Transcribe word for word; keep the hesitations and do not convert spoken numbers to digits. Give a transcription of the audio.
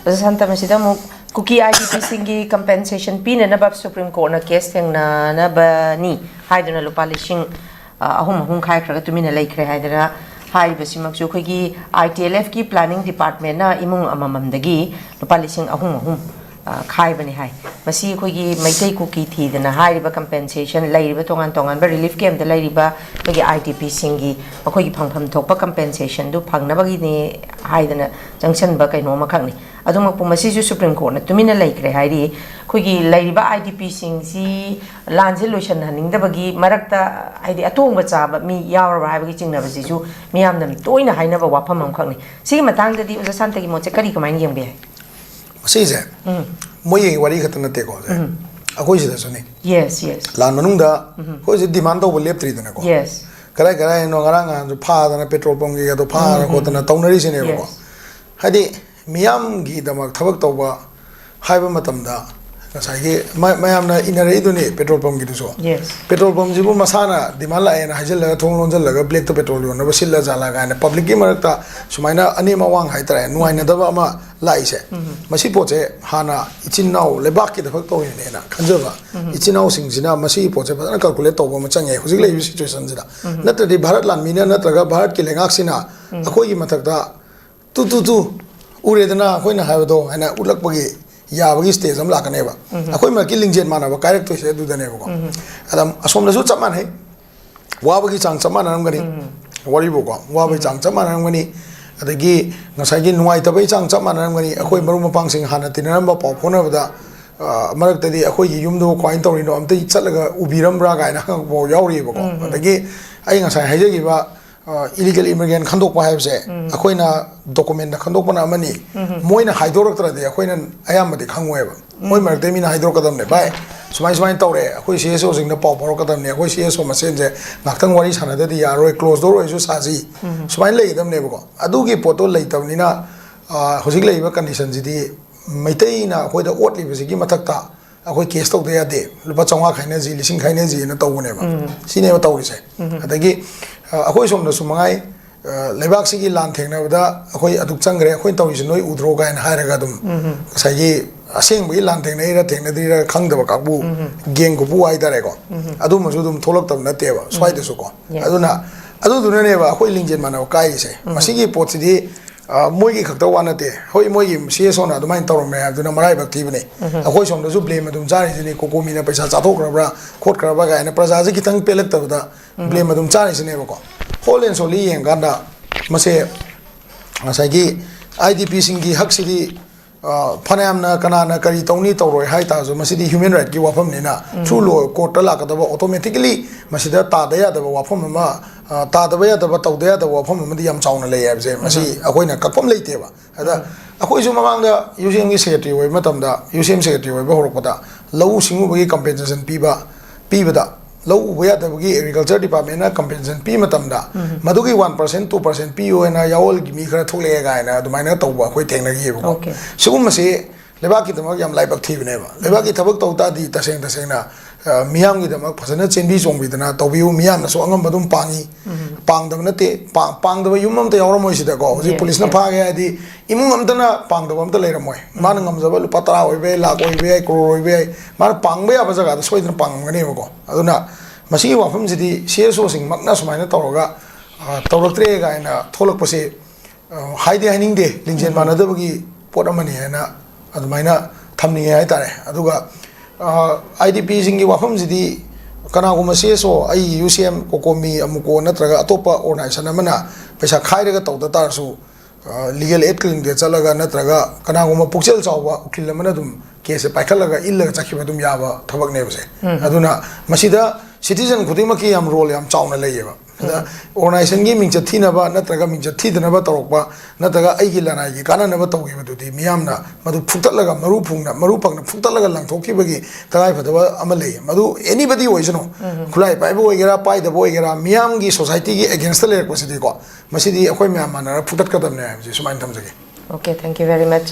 ꯑꯣꯖꯥ ꯁꯥꯟꯇ, ꯃꯁꯤꯗ ꯑꯃꯨꯛ ꯀꯨꯀꯤ ꯑꯥꯏ ꯗꯤ ꯄꯤꯁꯤꯡꯒꯤ ꯀꯝꯄꯦꯟꯁꯦꯁꯟ ꯄꯤꯅꯅꯕ ꯁꯨꯄ꯭ꯔꯤꯝ ꯀꯣꯔꯠꯅ ꯀꯦꯁ ꯊꯦꯡꯅꯅꯕꯅꯤ ꯍꯥꯏꯗꯨꯅ ꯂꯨꯄꯥ ꯂꯤꯁꯤꯡ, ꯑ, ꯑꯍꯨꯝ ꯑꯍꯨꯝ ꯈꯥꯏꯈ꯭ꯔꯒ ꯇꯨꯃꯤꯟꯅ ꯂꯩꯈ꯭ꯔꯦ ꯍꯥꯏꯗꯅ ꯍꯥꯏꯔꯤꯕꯁꯤꯃꯛꯁꯨ ꯑꯩꯈꯣꯏꯒꯤ ꯑꯥꯏ ꯇꯤ ꯑꯦꯜ ꯑꯦꯐꯀꯤ ꯄ꯭ꯂꯥꯅꯤꯡ ꯗꯤꯄꯥꯔꯠꯃꯦꯟꯅ ꯏꯃꯨꯡ ꯑꯃꯃꯝꯗꯒꯤ ꯂꯨꯄꯥ ꯂꯤꯁꯤꯡ ꯑꯍꯨꯝ ꯑꯍꯨꯝ, ꯑ, ꯈꯥꯏꯕꯅꯤ ꯍꯥꯏ꯫ ꯃꯁꯤ ꯑꯩꯈꯣꯏꯒꯤ ꯃꯩꯇꯩ ꯀꯨꯀꯤ ꯊꯤꯗꯅ ꯍꯥꯏꯔꯤꯕ ꯀꯝꯄꯦꯟꯁꯦꯁꯟ ꯂꯩꯔꯤꯕ ꯇꯣꯉꯥꯟ ꯇꯣꯉꯥꯟꯕ ꯔꯤꯂꯤꯐ ꯀꯦꯝꯞꯇ ꯂꯩꯔꯤꯕ ꯑꯩꯈꯣꯏꯒꯤ ꯑꯥꯏ ꯗꯤ ꯄꯤꯁꯤꯡꯒꯤ ꯃꯈꯣꯏꯒꯤ ꯐꯪꯐꯝ ꯊꯣꯛꯄ ꯀꯝꯄꯦꯟꯁꯦꯁꯟꯗꯨ ꯐꯪꯅꯕꯒꯤꯅꯤ ꯍꯥꯏꯗꯅ ꯆꯪꯁꯤꯟꯕ ꯀꯩꯅꯣ ꯑꯃꯈꯛꯅꯤ꯫ ꯑꯗꯨꯃꯛꯄꯨ ꯃꯁꯤꯁꯨ ꯁꯨꯄ꯭ꯔꯤꯝ ꯀꯣꯔꯠꯅ ꯇꯨꯃꯤꯟꯅ ꯂꯩꯈ꯭ꯔꯦ ꯍꯥꯏꯔꯤ꯫ ꯑꯩꯈꯣꯏꯒꯤ ꯂꯩꯔꯤꯕ ꯑꯥꯏ ꯗꯤ ꯄꯤꯁꯤꯡꯁꯤ ꯂꯥꯟꯁꯦ ꯂꯣꯏꯁꯤꯟꯍꯟꯅꯤꯡꯗꯕꯒꯤ ꯃꯔꯛꯇ, ꯍꯥꯏꯗꯤ, ꯑꯇꯣꯡꯕ ꯆꯥꯕ ꯃꯤ ꯌꯥꯎꯔꯕ꯭ꯔꯥ ꯍꯥꯏꯕꯒꯤ ꯆꯤꯡꯅꯕꯁꯤꯁꯨ ꯃꯤꯌꯥꯝꯅ ꯇꯣꯏꯅ ꯍꯥꯏꯅꯕ ꯋꯥꯐꯝ ꯑꯃꯈꯛꯅꯤ꯫ ꯁꯤꯒꯤ ꯃꯇꯥꯡꯗꯗꯤ ꯑꯣꯖꯥ ꯁꯥꯟꯇꯒꯤ ꯃꯣꯠꯁꯦ ꯀꯔꯤ, ꯀꯃꯥꯏꯅ ꯌꯦꯡꯕ ꯌꯥꯏ? ꯃꯁꯤꯁꯦ ꯎꯝ꯫ ꯃꯣꯏꯒꯤ ꯋꯥꯔꯤ ꯈꯛꯇ ꯅꯠꯇꯦꯀꯣ, ꯎꯝ꯫ ꯑꯩꯈꯣꯏ ꯁꯤꯗꯁꯨꯅꯤ꯫ Yes, yes. ꯂꯥꯟ ꯃꯅꯨꯡꯗ ꯑꯩꯈꯣꯏꯁꯦ ꯗꯤꯃꯥꯟ ꯇꯧꯕ ꯂꯦꯞꯇ꯭ꯔꯤꯗꯅꯀꯣ꯫ Yes. ꯀꯗꯥꯏ ꯀꯗꯥꯏꯅꯣ ꯉꯔꯥꯡ ꯅꯍꯥꯟꯁꯨ ꯐꯥꯗꯅ ꯄꯦꯇ꯭ꯔꯣꯜ ꯄꯝꯒꯤꯒꯗꯣ ꯐꯥꯗꯅ ꯎꯝ, ꯈꯣꯠꯇꯅ ꯎꯝ꯫ ꯇꯧꯅꯔꯤꯁꯤꯅꯦꯕꯀꯣ꯫ Yes. ꯍꯥꯏꯗꯤ ꯃꯤꯌꯥꯝꯒꯤꯗꯃꯛ ꯊꯕꯛ ꯇꯧꯕ ꯍꯥꯏꯕ ꯃꯇꯝꯗ ꯉꯁꯥꯏꯒꯤ ꯃ- ꯃꯌꯥꯝꯅ ꯏꯟꯅꯔꯛꯏꯗꯨꯅꯤ ꯄꯦꯇ꯭ꯔꯣꯜ ꯄꯝꯒꯤꯗꯨꯁꯨ꯫ Yes. ꯄꯦꯇ꯭ꯔꯣꯜ ꯄꯝꯁꯤꯕꯨ ꯃꯁꯥꯅ ꯗꯤꯃꯥꯟ ꯂꯥꯛꯑꯦꯅ ꯍꯥꯏꯖꯤꯜꯂꯒ ꯊꯣꯡ ꯂꯣꯟꯁꯤꯜꯂꯒ ꯕ꯭ꯂꯦꯛꯇ ꯄꯦꯇ꯭ꯔꯣꯜ ꯌꯣꯟꯅꯕ ꯁꯤꯜꯂ ꯖꯥꯠꯂꯥ ꯀꯥꯏꯅ ꯄꯕ꯭ꯂꯤꯛꯀꯤ ꯃꯔꯛꯇ ꯁꯨꯃꯥꯏꯅ ꯑꯅꯦꯝ ꯑꯋꯥꯡ ꯍꯥꯏꯇꯥꯔꯦ, ꯅꯨꯡꯉꯥꯏꯅꯗꯕ ꯑꯃ ꯂꯥꯛꯏꯁꯦ꯫ ꯃꯁꯤ ꯄꯣꯠꯁꯦ ꯍꯥꯟꯅ ꯏꯆꯤꯟ ꯏꯅꯥꯎ ꯂꯩꯕꯥꯛꯀꯤꯗꯃꯛ ꯇꯧꯔꯤꯅꯦꯅ ꯈꯟꯖꯕ ꯏꯆꯤꯟ ꯏꯅꯥꯎꯁꯤꯡꯁꯤꯅ ꯃꯁꯤꯒꯤ ꯄꯣꯠꯁꯦ ꯐꯖꯅ ꯀꯥꯜꯀꯨꯂꯦꯠ ꯇꯧꯕ ꯑꯃ ꯆꯪꯉꯦ ꯍꯧꯖꯤꯛ ꯂꯩꯔꯤꯕ ꯁꯤꯆꯨꯋꯦꯁꯟꯁꯤꯗ꯫ ꯅꯠꯇ꯭ꯔꯗꯤ ꯚꯥꯔꯠ ꯂꯥꯟꯃꯤꯅ ꯅꯠꯇ꯭ꯔꯒ ꯚꯥꯔꯠꯀꯤ ꯂꯩꯉꯥꯛꯁꯤꯅ ꯑꯩꯈꯣꯏꯒꯤ ꯃꯊꯛꯇ ꯇꯨ ꯇꯨ ꯇꯨ ꯎꯔꯦꯗꯅ ꯑꯩꯈꯣꯏꯅ ꯍꯥꯏꯕꯗꯣ ꯍꯥꯏꯅ ꯎꯠꯂꯛꯄꯒꯤ ꯌꯥꯕꯒꯤ ꯁ꯭ꯇꯦꯖ ꯑꯃ ꯂꯥꯛꯀꯅꯦꯕ꯫ ꯑꯩꯈꯣꯏ ꯃꯔꯛꯀꯤ ꯂꯤꯡꯖꯦꯜ ꯃꯥꯟꯅꯕ ꯀꯥꯏꯔꯛꯇꯣꯏꯁꯦ ꯑꯗꯨꯗꯅꯦꯕꯀꯣ꯫ ꯑꯗ ꯑꯁꯣꯝꯗꯁꯨ ꯆꯞ ꯃꯥꯟꯅꯩ, ꯋꯥꯕꯒꯤ ꯆꯥꯡ ꯆꯞ ꯃꯥꯟꯅꯔꯝꯒꯅꯤ꯫ ꯋꯥꯔꯤꯕꯨꯀꯣ, ꯋꯥꯕꯒꯤ ꯆꯥꯡ ꯆꯞ ꯃꯥꯟꯅꯔꯝꯒꯅꯤ꯫ ꯑꯗꯒꯤ ꯉꯁꯥꯏꯒꯤ ꯅꯨꯡꯉꯥꯏꯇꯕꯒꯤ ꯆꯥꯡ ꯆꯞ ꯃꯥꯟꯅꯔꯝꯒꯅꯤ꯫ ꯑꯩꯈꯣꯏ ꯃꯔꯨꯞ ꯃꯄꯥꯡꯁꯤꯡ ꯍꯥꯟꯅ ꯇꯤꯟꯅꯔꯝꯕ ꯄꯥꯎ ꯐꯥꯎꯅꯕꯗ, ꯑ, ꯃꯔꯛꯇꯗꯤ ꯑꯩꯈꯣꯏꯒꯤ ꯌꯨꯝꯗꯨꯕꯨ ꯀꯃꯥꯏꯅ ꯇꯧꯔꯤꯅꯣ ꯑꯝꯇ ꯆꯠꯂꯒ ꯎꯕꯤꯔꯝꯕ꯭ꯔꯥ ꯀꯥꯏꯅ ꯍꯪꯉꯛꯄ ꯐꯥꯎ ꯌꯥꯎꯔꯤꯕꯀꯣ꯫ ꯑꯗꯒꯤ ꯑꯩ ꯉꯁꯥꯏ ꯍꯥꯏꯖꯈꯤꯕ ꯏꯂꯤꯒꯦꯜ ꯏꯃꯤꯒ꯭ꯔꯦꯟ ꯈꯟꯗꯣꯛꯄ ꯍꯥꯏꯕꯁꯦ ꯑꯩꯈꯣꯏꯅ ꯗꯣꯀꯨꯃꯦꯟꯗ ꯈꯟꯗꯣꯛꯄꯅ ꯑꯃꯅꯤ꯫ ꯃꯣꯏꯅ ꯍꯥꯏꯗꯣꯔꯛꯇ꯭ꯔꯗꯤ ꯑꯩꯈꯣꯏꯅ ꯑꯌꯥꯝꯕꯗꯤ ꯈꯪꯉꯣꯏꯕ꯫ ꯃꯣꯏ ꯃꯔꯛꯇꯒꯤ ꯃꯤꯅ ꯍꯥꯏꯗꯣꯔꯛꯀꯗꯕꯅꯦ, "ꯚꯥꯏ, ꯁꯨꯃꯥꯏ ꯁꯨꯃꯥꯏꯅ ꯇꯧꯔꯦ, ꯑꯩꯈꯣꯏ ꯁꯤ ꯑꯦꯁ ꯑꯣꯁꯤꯡꯗ ꯄꯥꯎ ꯐꯥꯎꯔꯛꯀꯗꯕꯅꯦ, ꯑꯩꯈꯣꯏ ꯁꯤ ꯑꯦꯁ ꯑꯣ ꯃꯁꯦꯟꯁꯦ ꯉꯥꯛꯇꯪ ꯋꯥꯔꯤ ꯁꯥꯟꯅꯗꯗꯤ ꯌꯥꯔꯔꯣꯏ, ꯀ꯭ꯂꯣꯖ ꯗꯣꯔ ꯑꯣꯏꯔꯁꯨ ꯁꯥꯁꯤ", ꯁꯨꯃꯥꯏꯅ ꯂꯩꯒꯗꯕꯅꯦꯕꯀꯣ꯫ ꯑꯗꯨꯒꯤ ꯄꯣꯠꯇꯣ ꯂꯩꯇꯕꯅꯤꯅ, ꯑ, ꯍꯧꯖꯤꯛ ꯂꯩꯔꯤꯕ ꯀꯟꯗꯤꯁꯟꯁꯤꯗꯤ ꯃꯩꯇꯩꯅ ꯑꯩꯈꯣꯏꯗ ꯑꯣꯠꯂꯤꯕꯁꯤꯒꯤ ꯃꯊꯛꯇ ꯑꯩꯈꯣꯏ ꯀꯦꯁ ꯇꯧꯗ ꯌꯥꯗꯦ, ꯂꯨꯄꯥ ꯆꯥꯝꯃꯉꯥ ꯈꯥꯏꯅꯁꯤ, ꯂꯤꯁꯤꯡ ꯈꯥꯏꯅꯁꯤꯅ ꯇꯧꯕꯅꯦꯕ꯫ ꯁꯤꯅꯦꯕ ꯇꯧꯔꯤꯁꯦ꯫ ꯑꯗꯒꯤ, ꯑ, ꯑꯩꯈꯣꯏ ꯁꯣꯝꯗꯁꯨ ꯃꯉꯥꯏ, ꯂꯩꯕꯥꯛꯁꯤꯒꯤ ꯂꯥꯟ ꯊꯦꯡꯅꯕꯗ ꯑꯩꯈꯣꯏ ꯑꯗꯨꯛ ꯆꯪꯈ꯭ꯔꯦ, ꯑꯩꯈꯣꯏꯅ ꯇꯧꯔꯤꯁꯤ ꯅꯣꯏ ꯎꯗ꯭ꯔꯣ ꯀꯥꯏꯅ ꯍꯥꯏꯔꯒ ꯑꯗꯨꯝ ꯉꯁꯥꯏꯒꯤ ꯑꯁꯦꯡꯕꯒꯤ ꯂꯥꯟ ꯊꯦꯡꯅꯩꯔ ꯊꯦꯡꯅꯗ꯭ꯔꯤꯔ ꯈꯪꯗꯕ ꯀꯥꯡꯕꯨ, ꯒꯦꯡ ꯀꯨꯄꯨ ꯍꯥꯏꯇꯥꯔꯦꯀꯣ, ꯑꯗꯨꯝꯕꯁꯨ ꯑꯗꯨꯝ ꯊꯣꯛꯂꯛꯇꯕ ꯅꯠꯇꯦꯕ ꯁ꯭ꯋꯥꯏꯗꯁꯨꯀꯣ꯫ Yes. ꯑꯗꯨꯅ ꯑꯗꯨꯗꯨꯅꯅꯦꯕ ꯑꯩꯈꯣꯏ ꯂꯤꯡꯖꯦꯜ ꯃꯥꯟꯅꯕ ꯀꯥꯏꯔꯤꯁꯦ꯫ ꯃꯁꯤꯒꯤ ꯄꯣꯠꯁꯤꯗꯤ ꯑ, ꯃꯣꯏꯒꯤ ꯈꯛꯇ ꯋꯥ ꯅꯠꯇꯦ꯫ ꯍꯣꯏ, ꯃꯣꯏꯒꯤ C S O ꯅ ꯑꯗꯨꯃꯥꯏꯅ ꯇꯧꯔꯝꯃꯦ ꯍꯥꯏꯕꯗꯨꯅ ꯃꯔꯥꯏꯕꯛ ꯊꯤꯕꯅꯦ꯫ ꯑꯩꯈꯣꯏ ꯁꯣꯝꯗꯁꯨ blame ꯑꯗꯨꯝ ꯆꯥꯔꯤꯁꯤꯅꯤ, ꯀꯣꯀꯣꯃꯤꯅ ꯄꯩꯁꯥ ꯆꯥꯊꯣꯛꯈ꯭ꯔꯕ꯭ꯔꯥ ꯈꯣꯠꯈ꯭ꯔꯕ ꯀꯥꯏꯅ ꯄ꯭ꯔꯖꯥꯁꯦ ꯈꯤꯇꯪ ꯄꯦꯜꯂꯛꯇꯕꯗ blame ꯑꯗꯨꯝ ꯆꯥꯔꯤꯁꯤꯅꯦꯕꯀꯣ꯫ Whole and solely ꯌꯦꯡꯀꯥꯟꯗ ꯃꯁꯦ ꯉꯁꯥꯏꯒꯤ I D P ꯁꯤꯡꯒꯤ ꯍꯛꯁꯤꯗꯤ, ꯑ, ꯐꯅꯌꯥꯝꯅ ꯀꯅꯥꯅ ꯀꯔꯤ ꯇꯧꯅꯤ ꯇꯧꯔꯣꯏ ꯍꯥꯏ ꯇꯥꯔꯁꯨ, ꯃꯁꯤꯗꯤ human right ꯀꯤ ꯋꯥꯐꯝꯅꯤꯅ, through law court ꯇ ꯂꯥꯛꯀꯗꯕ, automatically ꯃꯁꯤꯗ ꯇꯥꯗ ꯌꯥꯗꯕ ꯋꯥꯐꯝ ꯑꯃ, ꯑ, ꯇꯥꯗꯕ ꯌꯥꯗꯕ, ꯇꯧꯗ ꯌꯥꯗꯕ ꯋꯥꯐꯝ ꯑꯃꯗꯤ ꯌꯥꯝ ꯆꯥꯎꯅ ꯂꯩ ꯍꯥꯏꯕꯁꯦ ꯃꯁꯤ ꯑꯩꯈꯣꯏꯅ ꯀꯛꯐꯝ ꯂꯩꯇꯦꯕ꯫ ꯑꯗ ꯑꯩꯈꯣꯏꯁꯨ ꯃꯃꯥꯡꯗ U C M ꯒꯤ secretary ꯑꯣꯏꯕ ꯃꯇꯝꯗ, U C M secretary ꯑꯣꯏꯕ ꯍꯧꯔꯛꯄꯗ ꯂꯧꯎ ꯁꯤꯡꯎꯕꯒꯤ compensation ꯄꯤꯕ, ꯄꯤꯕꯗ ꯂꯧ ꯎꯕ ꯌꯥꯗꯕꯒꯤ agriculture department ꯅ compensation ꯄꯤ ꯃꯇꯝꯗ, ꯃꯗꯨꯒꯤ one percent, two percent ꯄꯤꯌꯣ ꯍꯥꯏꯅ ꯌꯥꯑꯣꯜꯒꯤ ꯃꯤ ꯈꯔ ꯊꯣꯛꯂꯛꯑꯦ ꯀꯥꯏꯅ ꯑꯗꯨꯃꯥꯏꯅ ꯇꯧꯕ ꯑꯩꯈꯣꯏ ꯊꯦꯡꯅꯈꯤꯑꯕꯀꯣ꯫ Okay. ꯁꯤꯒꯨꯝꯕꯁꯤ ꯂꯩꯕꯥꯛꯀꯤꯗꯃꯛ ꯌꯥꯝ ꯂꯥꯏꯕꯛ ꯊꯤꯕꯅꯦꯕ꯫ ꯂꯩꯕꯥꯛꯀꯤ ꯊꯕꯛ ꯇꯧ ꯇꯥꯔꯗꯤ ꯇꯁꯦꯡ ꯇꯁꯦꯡꯅ, ꯑ, ꯃꯤꯌꯥꯝꯒꯤꯗꯃꯛ ꯐꯖꯅ ꯆꯦꯟꯕꯤ ꯆꯣꯡꯕꯤꯗꯅ ꯇꯧꯕꯤꯌꯨ꯫ ꯃꯤꯌꯥꯝꯅꯁꯨ ꯑꯉꯝꯕ ꯑꯗꯨꯝ ꯄꯥꯡꯉꯤ꯫ ꯄꯥꯡꯗꯕ ꯅꯠꯇꯦ, ꯄꯥꯡ-, ꯄꯥꯡꯗꯕ ꯌꯨꯝ ꯑꯝꯇ ꯌꯥꯎꯔꯝꯃꯣꯏ ꯁꯤꯗꯀꯣ꯫ ꯍꯧꯖꯤꯛ Yes, ꯄꯨꯂꯤꯁꯅ yes. ꯐꯥꯒꯦ ꯍꯥꯏꯔꯗꯤ ꯏꯃꯨꯡ ꯑꯝꯇꯅ ꯄꯥꯡꯗꯕ ꯑꯝꯇ ꯂꯩꯔꯝꯃꯣꯏ꯫ ꯃꯥꯅ ꯉꯝꯖꯕ ꯂꯨꯄꯥ ꯇꯔꯥ ꯑꯣꯏꯕ ꯌꯥꯏ, ꯂꯥꯛ ꯑꯣꯏꯕ ꯌꯥꯏ, ꯀ꯭ꯔꯣꯔ ꯑꯣꯏꯕ ꯌꯥꯏ, ꯃꯥꯅ ꯄꯥꯡꯕ ꯌꯥꯕ ꯖꯒꯥꯗ ꯁꯣꯏꯗꯅ ꯄꯥꯡꯉꯝꯒꯅꯦꯕꯀꯣ꯫ ꯑꯗꯨꯅ ꯃꯁꯤꯒꯤ ꯋꯥꯐꯝꯁꯤꯗꯤ C S O ꯁꯤꯡꯃꯛꯅ ꯁꯨꯃꯥꯏꯅ ꯇꯧꯔꯒ, ꯑ, ꯇꯧꯔꯛꯇ꯭ꯔꯦ ꯀꯥꯏꯅ ꯊꯣꯛꯂꯛꯄꯁꯦ, ꯑ, ꯍꯥꯏꯗꯤ ꯍꯥꯏꯅꯤꯡꯗꯦ, ꯂꯤꯡꯖꯦꯜ ꯃꯥꯟꯅꯗꯕꯒꯤ ꯄꯣꯠ ꯑꯃꯅꯤ ꯍꯥꯏꯅ ꯑꯗꯨꯃꯥꯏꯅ ꯊꯝꯅꯤꯡꯉꯦ ꯍꯥꯏꯇꯥꯔꯦ꯫ ꯑꯗꯨꯒ, ꯑ, I D P ꯁꯤꯡꯒꯤ ꯋꯥꯐꯝꯁꯤꯗꯤ ꯀꯅꯥꯒꯨꯝꯕ C S O, ꯑꯩ U C M, ꯀꯣꯀꯣꯃꯤ, ꯑꯃꯨꯀꯣ ꯅꯠꯇ꯭ꯔꯒ ꯑꯇꯣꯞꯄ organization ꯑꯃꯅ ꯄꯩꯁꯥ ꯈꯥꯏꯔꯒ ꯇꯧꯗ ꯇꯥꯔꯁꯨ, ꯑ, legal aid clinic ꯇ ꯆꯠꯂꯒ ꯅꯠꯇ꯭ꯔꯒ ꯀꯅꯥꯒꯨꯝꯕ ꯄꯨꯛꯆꯦꯜ ꯆꯥꯎꯕ ꯎꯀꯤꯜ ꯑꯃꯅ ꯑꯗꯨꯝ case ꯁꯦ ꯄꯥꯏꯈꯠꯂꯒ ꯏꯜꯂꯒ ꯆꯠꯈꯤꯕ ꯑꯗꯨꯝ ꯌꯥꯕ ꯊꯕꯛꯅꯦꯕꯁꯦ꯫ ꯑꯗꯨꯅ ꯃꯁꯤꯗ citizen ꯈꯨꯗꯤꯡꯃꯛꯀꯤ ꯌꯥꯝ role ꯌꯥꯝ ꯆꯥꯎꯅ ꯂꯩꯌꯦꯕ꯫ ꯑꯗ organization ꯒꯤ ꯃꯤꯡꯆꯠ ꯊꯤꯅꯕ ꯅꯠꯇ꯭ꯔꯒ ꯃꯤꯡꯆꯠ ꯊꯤꯗꯅꯕ ꯇꯧꯔꯛꯄ ꯅꯠꯇ꯭ꯔꯒ ꯑꯩꯒꯤ ꯂꯅꯥꯏꯒꯤ ꯀꯥꯟꯅꯅꯕ ꯇꯧꯈꯤꯕꯗꯨꯗꯤ ꯃꯤꯌꯥꯝꯅ ꯃꯗꯨ ꯐꯨꯛꯇꯠꯂꯒ ꯃꯔꯨ ꯐꯪꯅ, ꯃꯔꯨ ꯐꯪꯅ ꯐꯨꯛꯇꯠꯂꯒ ꯂꯪꯊꯣꯛꯈꯤꯕꯒꯤ ꯇꯉꯥꯏꯐꯗꯕ ꯑꯃ ꯂꯩ꯫ ꯃꯗꯨ anybody ꯑꯣꯏꯁꯅꯨ, ꯈꯨꯠꯂꯥꯏ ꯄꯥꯏꯕ ꯑꯣꯏꯒꯦꯔꯥ ꯄꯥꯏꯗꯕ ꯑꯣꯏꯒꯦꯔꯥ, ꯃꯤꯌꯥꯝꯒꯤ society ꯒꯤ against ꯇ ꯂꯩꯔꯛꯄꯁꯤꯗꯤꯀꯣ, ꯃꯁꯤꯗꯤ ꯑꯩꯈꯣꯏ ꯃꯌꯥꯝ ꯃꯥꯟꯅꯔ ꯐꯨꯛꯇꯠꯀꯗꯕꯅꯦ ꯍꯥꯏꯕꯁꯤ ꯁꯨꯃꯥꯏꯅ ꯊꯝꯖꯒꯦ꯫ Okay, thank you very much.